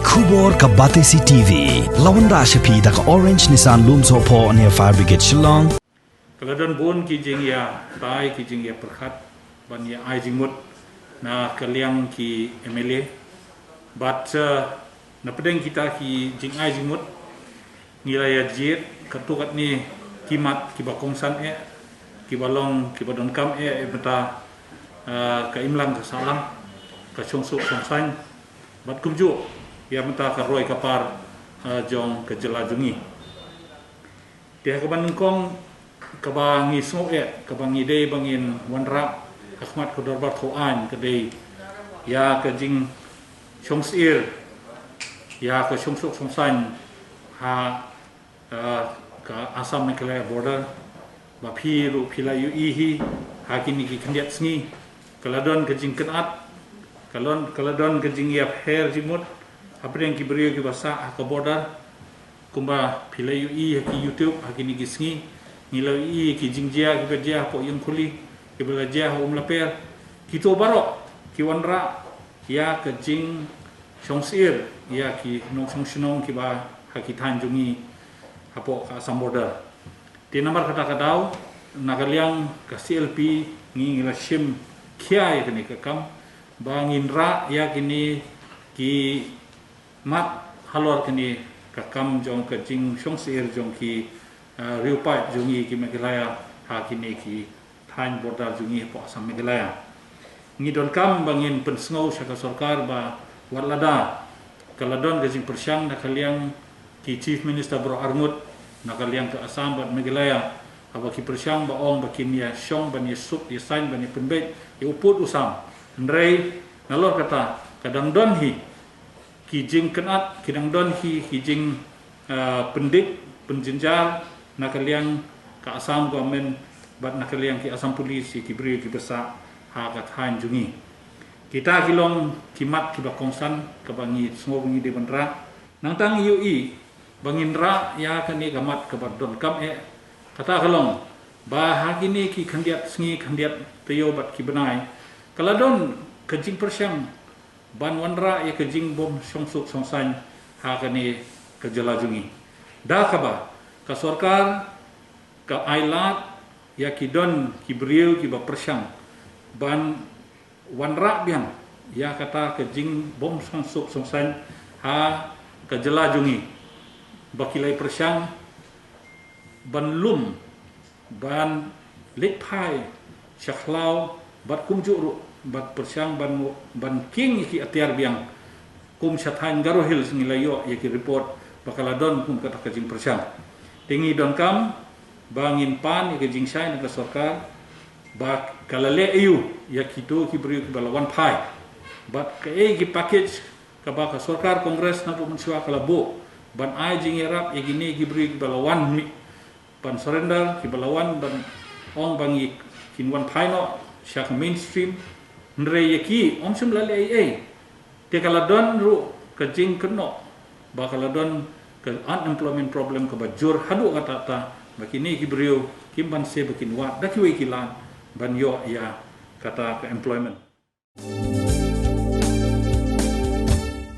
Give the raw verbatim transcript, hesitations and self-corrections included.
Khubor ka Batesi T V. La wanrah sha phi da ka Orange Nissan Lumsohphoh near Fire Brigade Shillong. Ka la don bun ki jingïatai, ki jingïapyrkhat ban ïa ai jingmut na ka liang ki M L A. Bad, eh, na pdeng kita ki jingai jingmut, ngi la ïa jied katto katne ki mat kiba kongsan eh, kiba long, kiba donkam eh, eh, mynta, eh, ka imlang ka sahlang, ka shongsuk shongsaiñ, bad kumjuh ïa mynta ka roi ka par, eh, jong ka jylla jong ngi. Te ha kaba nyngkong, kaba ngi sngew eh, kaba ngi dei ba ngin wanrah ha khmat ka dorbar thaw aiñ ka dei ïa ka jingshongsyier ïa ka shongsuk shongsaiñ ha, eh, ka Assam Meghalaya border. Ba phi ruh phi la ïohi hi ha kine ki khyndiat sngi, ka la don ka jingkynad, ka lon, ka la don ka jingïapher jingmut hapdeng ki briew kiba sah ha ka border. Kumba phi la ïohi ha ki YouTube ha kine ki sngi, ngi la ïohi ki jingjia kiba jia hapoh Ïingkhuli, kiba la jia ha Umlaper. Kito baroh ki wanrah ïa ka jingshongsyier ïa ki nongshong shnong kiba ha ki thaiñ jong ngi hapoh ka Assam border. Te namar kata ka daw, na ka liang ka C L P ngi, ngi la shim khia ïa kane ka kam ba ngin rah ïa kine ki mat halor kane ka kam jong ka jingshongsyier jong ki, eh, riewpaid jong ngi ki Meghalaya ha kine ki thaiñ border jong ngi hapoh Assam Meghalaya. Ngi donkam ba ngin pynsngew sha ka sorkar ba wat lada ka la don ka jingpyrshang na ka liang ki Chief Minister baroh arngut na ka liang ka Assam bad Meghalaya, haba ki pyrshang ba ong ba kin ïa shong ban ïa suk ïa saiñ ban ïa pynbeit ïa u pud u sam. Hynrei nalor kata ka dang don hi ki jingkynad, ki dang don hi ki jing, ah, pyndik pynjynjar na ka liang ka Assam government bad na ka liang ki Assam Police ïa ki briew kiba sah ha ka thaiñ jong ngi. Kita ki long ki mat kiba kongsan kaba ngi sngew ngi dei ban rah. Nangta ngi ïohi ba ngin rah ïa kane ka mat kaba donkam eh, kata ka long ba ha kine ki khyndiat sngi, khyndiat taïew bad ki bnai, ka la don ka jingpyrshang ban wanrah ïa ka jingbym shongsuk shongsaiñ ha kane ka jylla jong ngi. Da kaba ka sorkar ka ai lad ïa ki don ki briew kiba pyrshang ban wanrah biang ïa kata ka jingbym shongsuk shongsaiñ ha ka jylla jong ngi, ba ki la ïa pyrshang ban lum, ban leit phai sha khlaw, bad kumjuh ruh ban pyrshang ban, ban kieng ïa ki atiar biang kum sha thaiñ Garo Hills. Ngi la ïoh ïa ki report ba ka la don kum kata ka jingpyrshang. Te ngi donkam ba ngin pan ïa ka jingshai na ka sorkar ba ka la leh aiu ïa kito ki briew kiba la wan phai, bad kaei ki package kaba ka sorkar Congress naduh mynshuwa ka la buh ban ai jingïarap ïa kine ki briew kiba la wan mih ban surrender, kiba la wan ban ong ba ngi kin wan phai noh sha ka mainstream. Hynrei ïa ki ym shym la leh ei ei. Te ka la don ruh ka jingkynnoh ba ka la don ka unemployment problem kaba jur haduh katta katta, ba kine ki briew kim banse ba kin wad da kiwei ki lad ban ïoh ïa kata ka employment.